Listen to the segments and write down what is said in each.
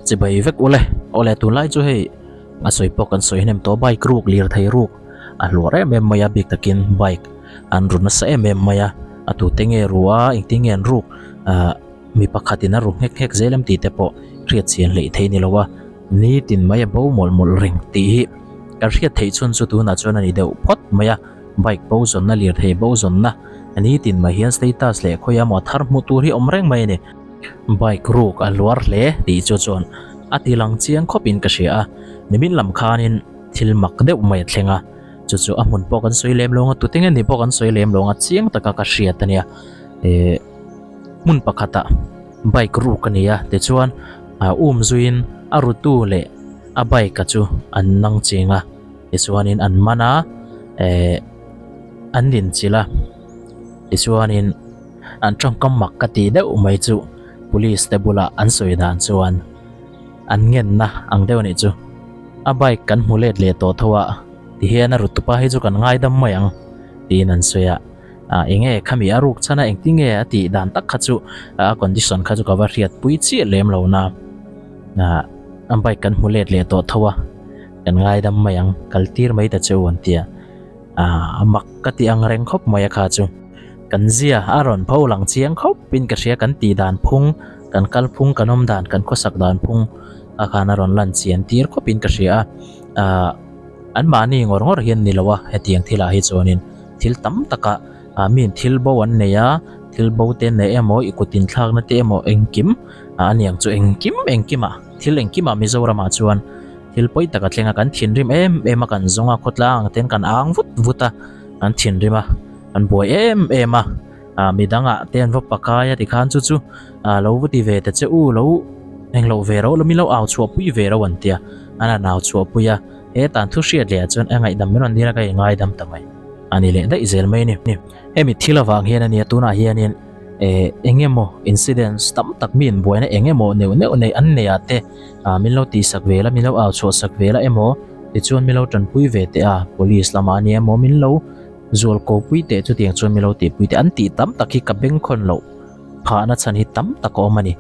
Chibai vek ule. Awle tunlai chu hei a sawi pawh kan sawi hnem tawh bike ruk lirthei ruk a hluar em em mai a bik takin bike an ru nasa em em mai a a tute nge ru a engtin nge an ruk ah mi pakhatin a ru nghek nghek zel em tih te pawh hriat chian hleih theih ni lo a nitin mai a bo mawlh mawlh reng tih hi kan hriat theih chhun chu tunah chuan a ni deuh phawt mai a bike bo zawnna lirthei bo zawnna nitin mai hian status leh khawi emaw thar hmuh tur hi awm reng mai a ni. Bike ruk a luar hle tih chu chuan a ti lang chiang khawpin ka hria a, nimin lam khanin thil mak deuh mai a thleng a, chu chu a hmun pawh kan sawi lem lo ang a, tute nge ni pawh kan sawi lem lo ang a, chiang taka ka hriat a nia. Ehh hmun pakhatah bike ruk a ni a, tichuan ah um zuiin a rutu leh a bike a chu an nang ching a, tichuanin an man a, ehh an inchilh a, tichuanin. An tawngkam mak ka tih deuh mai chu police te bulah an sawi dan chuan an ngenna ang deuh anih chu. A bike kan hmu let leh tawh tho a, tihian a rut tupa hi chu kan ngaidam mai ang tiin an sawi a. Ah enge khami a ruk chhan a engtin nge a tih dan tak kha chu a condition kha chu ka va hriat pui chiah lem lo na. Ah a bike kan hmu let leh tawh tho a, kan ngaidam mai ang kal tir mai ta che u an ti a. Ah a mak ka tih ang reng khawp mai a kha chu. Kan zia a rawn pho lang chiang khawp in ka hria kan tih dan phung, kan kal phung, kan awm dan, kan khawsak dan phung a khan a rawn lan chian tir khawp in ka hria a. Ah an mahni ngawr ngawr hian ni lo a hetiang thil ah hi chuanin thil tam tak ah ah miin thil bo an nei a, thil bo te an nei emaw i kut inthlakna te emaw engkim ah a niang chu engkim engkim ah thil engkim ah Mizoram ah chuan thil pawi tak a thleng a kan thinrim em em a kan zawng a khawtlang ang ten kan ang vut vut a kan thinrim a. An buai em em a, ah midang ah te an va pakai a tikhan chu chu ah lo va ti ve ta che u lo englo ve ro lo min lo au chhuah pui ve ro an tia an han au chhuah pui a hetan thu hriat leh ah chuan a ngaihdam min rawn dil a ka ingaidam ta mai a ni leh daih zel mai a ni. Hemi thil avang hian a nia tunah hianin eh eng emaw incidents tam tak mi inbuaina eng emaw neuh neuh nei an nei ah te ah min lo tihsak ve la min lo au chhuah sak ve la emaw tichuan min lo tanpui ve teh a police lamah a nia emaw min lo Zual ko pui teh chutiang chuan milo tih pui teh an tih tam tak hi ka bengkhawn loh phahna chhan hi tam tak a awm a ni.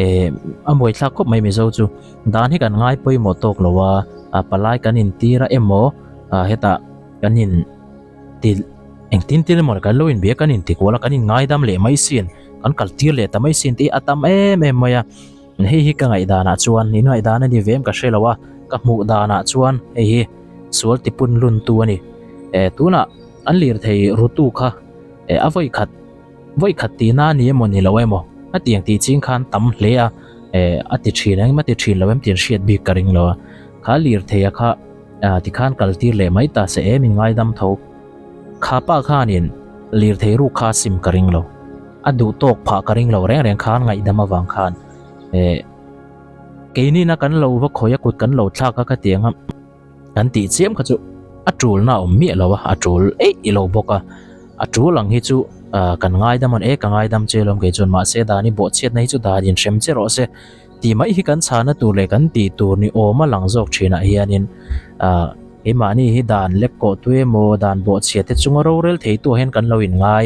Eh a buaithlak khawp mai Mizo chu dan hi kan ngai pawimawh tawk lo a, a palai kan intir a emaw ah hetah kan in ti engtin tin emaw kan lo inbia kan inti kual a kan inngaidam leh mai sin kan kal tir leh ta mai sin tih hi a tam em em mai a. Hei hi ka ngaihdanah chuan in ngaihdan a ni ve em ka hre lo a, ka hmuh danah chuan hei hi sual tipun luntu a ni. Eh tunah an lirthei rutu kha eh a vawi khat vawi khat tihna a ni emaw ni lo emaw a tiang tih ching khan tam hle a eh a ti thin eng emaw ti thin lo em tih an hriat bik ka ring lo a. Kha lirthei a kha ah tikhan kal tir leh mai ta se em in ngaidam tho. Kha pa khanin lirthei ruk kha sim ka ring lo. A duh tawk phah ka ring lo reng reng khan ngaihdam avang khan eh keinina kan lo va khawi a kut kan lo thlak a ka ti ang a kan tih chiam kha chu a tulna a awm miah lo a a tul eih i lo bawk a a tul ang hi chu ah kan ngaidam a ni e ka ngaidam che lawm kei chuan mahse dan i bawhchhiatna hi chu dan in hrem che rawh se tih mai hi kan chhana tur leh kan tih tur ni awm a lang zawk thinah hianin ah keimahni hi dan lek kawh tu emaw dan bawhchhiat te chunga rorel thei tu ah hian kan lo inngai.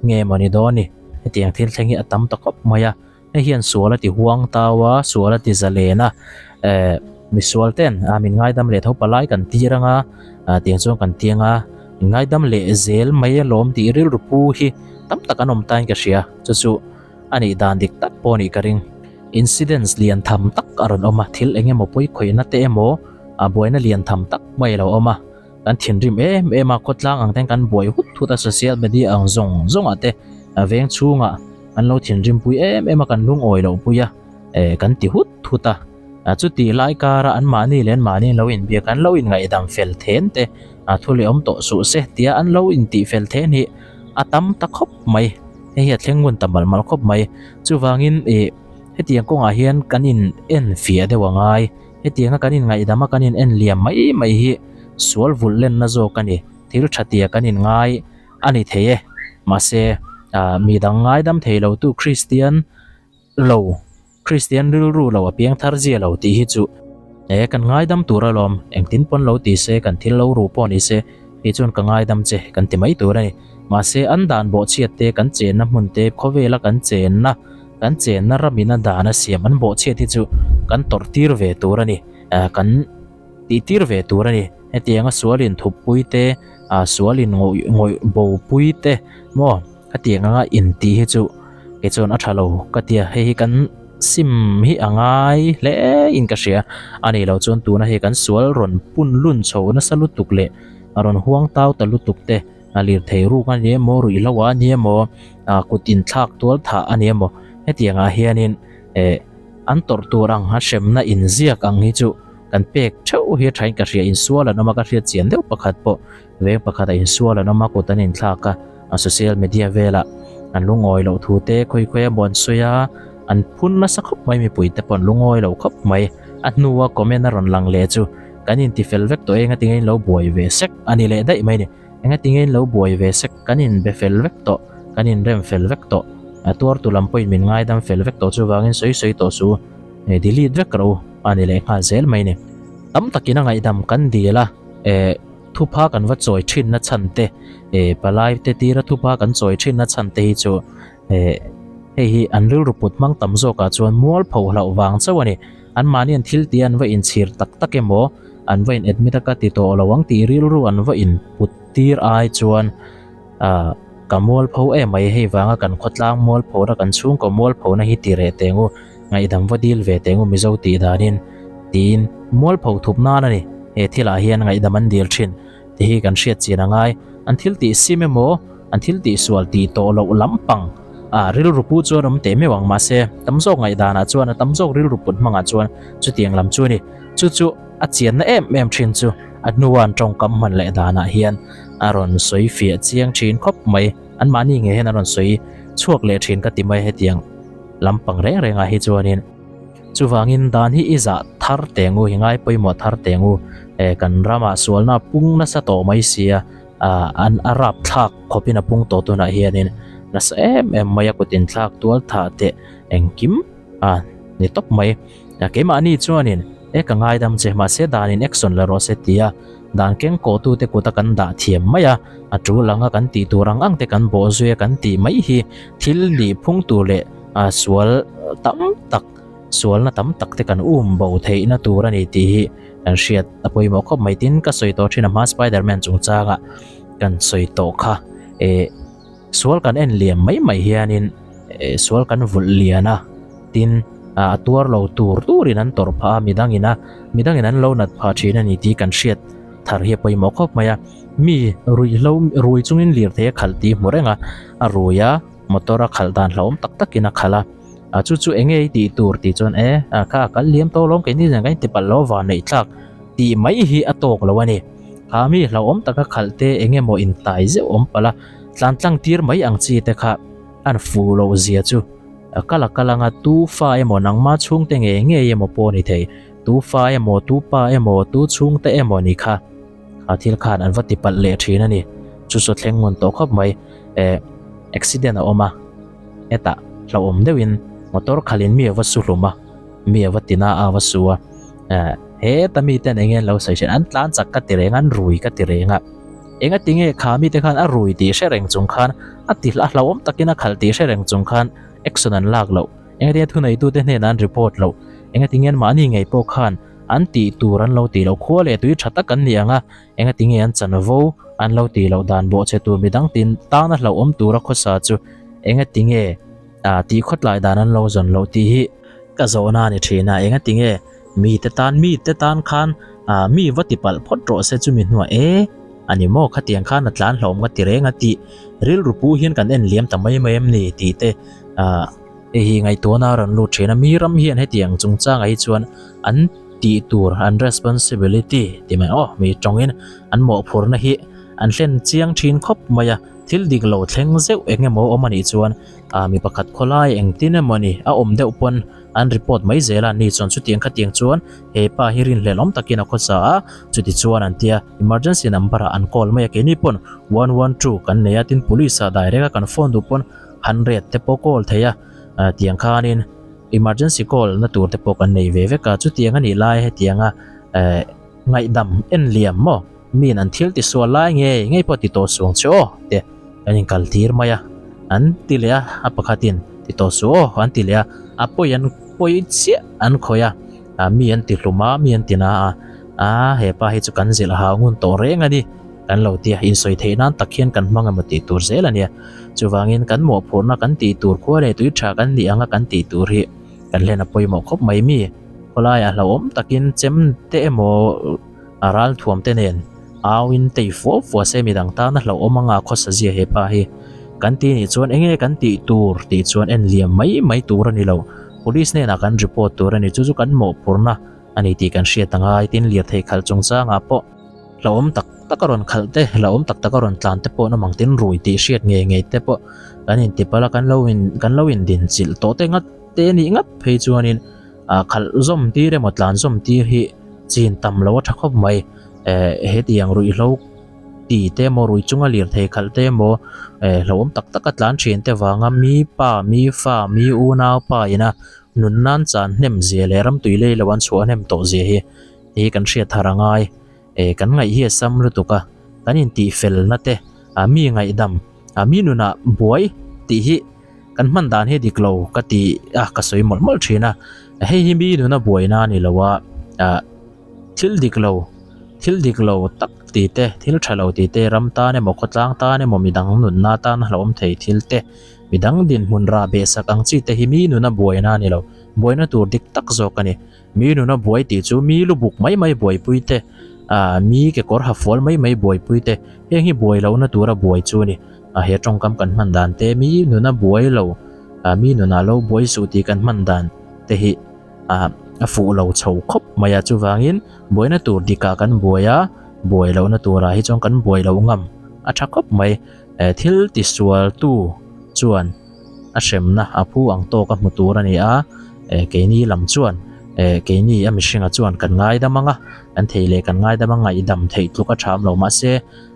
Nge maw ni dawn ni? Hetiang thil thleng hi a tam ta khawp mai a, hei hian sual a ti huang tau a, sual a ti zalen a, eh misual ten ah min ngaidam leh tho palai kan tir ang a, ah tiang chuan kan ti ang a, min ngaidam leh zel mai alawm tih rilru pu hi tam tak an awm tain ka hria, chu chu a nih dan dik tak pawh a nih ka ring. Incidents lian tham tak a rawn awm a, thil eng emaw pawi khawihna te emaw ah buaina lian tham tak mai a lo awm a. Kan thinrim em em a, khawtlang ang ten kan buai hut hut a, social media ang zawng zawng ah te veng chhungah kan lo thinrim pui em em a, kan lungawi loh pui a, eh kan ti hut hut a. Chuti lai kara an mahni leh an mahni an lo inbiak an lo inngaihdam fel then te thu leh awm tawh suh se tia an lo intih fel then hi a tam ta khawp mai. Hei hi a thleng ngun ta malh malh khawp mai. Chuvangin ih hetiang kawngah hian kan in en fiah deuh a ngai. Hetianga kan inngaihdam a kan in en liam mai mai hi sual vulh lenna zawk a ni. Thil tha tia kan inngai a ni thei e. Mahse, ah mi dang ngaidam thei lo tu Kristian lo, Kristian rilru lo a piang thar zia lo tih hi chu e kan ngaidam tur alawm, engtin pawn lo ti se, kan thil lo ru pawh ni se, kei chuan ka ngaidam che kan ti mai tur a ni. Mahse, an dan bawhchhiat te, kan chenna hmun te, khawvela kan chenna, Kan chenna ramina dan a siam an bawhchhiat hi chu kan tawrh tir ve tur a ni kan tih tir ve tur a ni. Hetianga sual inthuppui te ah sual in ngawih ngawih bo pui te maw hetiang anga intih hi chu kei chuan a tha lo ka tia hei hi kan sim hi a ngai hle in ka hria a nih loh chuan tuna hei kan sual rawn pun lun chho nasa lutuk leh a rawn huang tau ta lutuk te a lirthei ruk a ni emaw ruihhlo a ni emaw ah kut inthlak tual thah a ni emaw hetiang ah hianin eh an tawrh tur ang a hremna inziak ang hi chu kan pek theuh hi a thain ka hria insual an awm a ka hriat chian deuh pakhat pawh veng pakhat a insual an awm a kut an inthlak a a social media velah an lungawi loh thu te khawi khawi a maw an sawi a an phun nasa khawp mai mipui te pawh an lungawi lo khawp mai a hnua comment a rawn lang leh chu kan inti fel vek tawh e engatinge in lo buai ve sek a ni leh daih mai a ni engatinge in lo buai ve sek kan inbe fel vek tawh kan inrem fel vek tawh a tuartu lam pawhin min ngaidam fel vek tawh chuvangin sawi sawi tawh su delete vek rawh u. a ni leh nghal zel mai ni. Tam takin a ngaihdam kan dil a, eh thupha kan va chawi thin na chhan te, eh palai te tira thupha kan chawi thin na chhan te hi chu eh hei hi an rilru put hmang tam zawkah chuan mualpho hlauh vang chauh a ni. Anmahni an thil tih an va inchhir tak tak emaw, an va in admit a ka ti tawh lo ang tih rilru an va input tir ai chuan Ah, ka mualpho em mai hei vanga kan khawtlang mualphona kan chhungkaw mualphona hi ti reh teng u, ngaihdam va dil ve teng u Mizo tih danin tiin mualpho thup nan a ni. He thilah hian ngaihdam an dil thin tih hi kan hriat chian a ngai. An thil tih sim emaw, an thil tih sual tih tawh loh lampang ah rilru pu chuan awm teh meuh ang mahse tam zawk ngaihdanah chuan a tam zawk rilru put hmangah chuan chutiang lam chu a ni. Chu chu a chianna em em thin chu a hnua an tawngkam hman leh danah hian a rawn sawi fiah chiang thin khawp mai. Anmahni ngei hian a rawn sawi chhuak leh thin ka ti mai hetiang lampang reng rengah hi chuanin. Chuvangin dan hi i zah thar teng u, i ngai pawimawh thar teng u. Eh kan ramah sualna a pung nasa tawh mai sia, ah an a rap thlak khawpin a pung tawh tunah hianin nasa em em mai a kut inthlak tual thah teh engkim a ni tawp mai. Keimahni chuanin e ka ngaidam che mahse danin action la rawh se tia dan keng kawhtute kuta kan dah thiam mai a, a tul anga kan tih tur ang ang te kan bawh zui a kan tih mai hi thil nih phung tur leh sual tam tak sualna tam tak te kan um bo theihna tur a ni tih hi kan hriat a pawimawh khawp mai. Tin ka sawi tawh thin a hma Spiderman chungchanga kan sawi tawh kha eh. Sual kan en liam mai mai hianin sual kan vulh lian a, tin a tuar lo tur turin an tawrh phah a, midangin a midangin an lo nat phah thin a ni tih kan hriat thar hi a pawimawh khawp mai a. Mi ruihhlo rui chungin lirthei a khalh tih hmu reng a, a rui a, motor a khalh dan hlauhawm tak takin a khalh a, chu chu eng nge i tih tur tih chuan e kha a kal liam tawh alawm keini zan kan intipalh lo a vanneih thlak tih mai hi a tawk lo a ni. Kha mi hlauhawm taka khalh te eng emaw intai zeuh awm palh a, tlan tlang tir mai ang chi te kha an fu loh zia chu a kal a kal anga tu fa emaw nangma chhungte ngei ngei emaw pawh ni thei, tu fa emaw tu pa emaw tu chhungte emaw ni kha a thil khan an va ti palh leh thin a ni. Chu chu thleng ngun tawh khawp mai eh accident a awm a, hetah hlauhawm deuhin motor khalhin mi a va su hlum a. Mi a va ti na a va su a, eh heta mi ten eng nge an lo sawi thin, an tlan chak ka ti reng a, an rui ka ti reng a, enga ti nge kha mi te khan a rui tih hre reng chung khan a ti a hlauhawm takin a khalh tih hre reng chung khan action an lak loh, enga tinge thuneitute hnenah an report loh, enga tinge an mahni ngei pawh khan an tih tur an lo tih loh, khua leh tui tha tak an ni ang a, enga tinge an chanvo an lo tih loh dan bawhchhe tur midang tin tana hlauhawm tura khawsa chu enga tinge ah tih khawtlai dan an lo zawn loh tih hi ka zawhna a ni thin a, enga tinge mite tan mite tan khan ah mi va ti palh phawt rawh se chumi hnuah e a ni maw khatiang khan a tlan hlawm ka ti reng a tih rilru pu hian kan en liam ta mai mai em ni tih te ah hei hi ngaihtuahna a rawn lut thin a, mi ram hian hetiang chungchangah hi chuan an tih tur an responsibility ti mai aw mi tawngin an mawhphurhna hi an hlen chiang thin khawp mai a. Thil dik lo thleng zeuh eng emaw awm a nih chuan ah mi pakhat khawlai engtin emaw ni a awm deuh pawn an report mai zel a ni chuan chutiang khatiang chuan he pa hi rinhlelh awm takin a khawsa a chuti chuan an tia emergency number ah an call mai a keini pawn 112 kan nei a tin police ah direct a kan phone duh pawn 100 te pawh call thei a ah tiang khanin emergency call na tur te pawh kan nei ve vek a chutiang a nih lai hetianga eh Ngaihdam en liam maw? Miin an thil ti sual lai ngei ngei pawh ti tawh suang che aw te kan inkal tir mai a, an ti leh a, a pakhatin ti tawh suh aw an ti leh a, a pawi an pawi chiah an khawih a. Ah mi an ti hlum a, mi an ti na a, ah he pa hi chu kan zilh hau ngun tawh reng a ni kan lo ti a, insawi theih nan tak hian kan hmang emaw tih tur zel a nia. Chuvangin kan mawhphurhna kan tih tur khua leh tui tha kan nih anga kan tih tur hi kan hlen a pawimawh khawp mai mi. Khawlaiah hlauhawm takin chem te emaw a ral thuam te nen auin tei fuau fuau se midang tana hlauhawm anga khawsa zia he pa hi kan ti nih chuan enge kan tih tur tih chuan en liam mai mai tur a ni lo. Police hnenah kan report tur a ni chu chu kan mawhphurhna a ni tih kan hriat a ngai tin lirthei khalh chungchangah pawh hlauhawm tak tak a rawn khalh te hlauhawm tak tak a rawn tlan te pawh namang tin rui tih hriat ngei ngei te pawh kan inti palh a kan lo in kan lo indin chilh tawh te ngat te nih ngat phei chuanin ah khalh zawm tir emaw tlan zawm tir hi chin tam lo a tha khawp mai eh hetiang ruihhlo ti te emaw rui chunga lirthei khalh te emaw eh hlauhawm tak tak a tlan thin te vanga mi pa mi fa mi unau pa ina nun nan chan hnem zia leh ramtui lei lo an chhuah hnem tawh zia hi hi kan hriat thar a ngai eh kan ngaih hi a sam lutuk a kan intih fel na te ah mi ngaihdam ah mi nunah buai tih hi kan hman dan hi dik lo ka ti a ka sawi mawlh mawlh thin a hei hi mi nuna buaina a ni lo a ah thil dik lo thil dik lo tak tih te thil tha lo tih te ram tan emaw khawtlang tan emaw midang nunna tan hlauhawm thei thil te midang dinhmun rah beh sak ang chi te hi mi nuna buaina a ni lo buaina tur dik tak zawk a ni mi nuna buai tih chu mi lu buk mai mai buaipui te ah mi kekawr ha fual mai mai buaipui te heng hi buai lohna tura buai chu a ni a he tawngkam kan hman dan te mi nuna buai lo ah mi nunah lo buai suh tih kan hman dan te hi ah a fuh lo chho khawp mai a chuvangin buaina tur dikah kan buai a buai lohna turah hi chuan kan buai lo ngam a tha khawp mai eh thil tisual tu chuan a hremna a phu ang tawk a hmu tur a ni a eh keini lam chuan eh keini a mihringa chuan kan ngaidam ang a kan thei leh kan ngaidam a ngaihdam theih tluk a tham lo mahse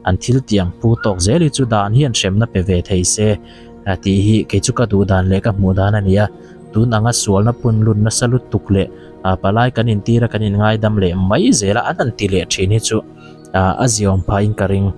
an thil tiang pu tawk zel hi chu dan hian hremna pe ve thei se tih hi kei chu ka duh dan leh ka hmuh dan a ni a tun anga sualna pun lut nasa lutuk leh ah palai kan intir a kan inngaidam leh mai zel a an han ti leh thin hi chu ah a ziawm phah in ka ring.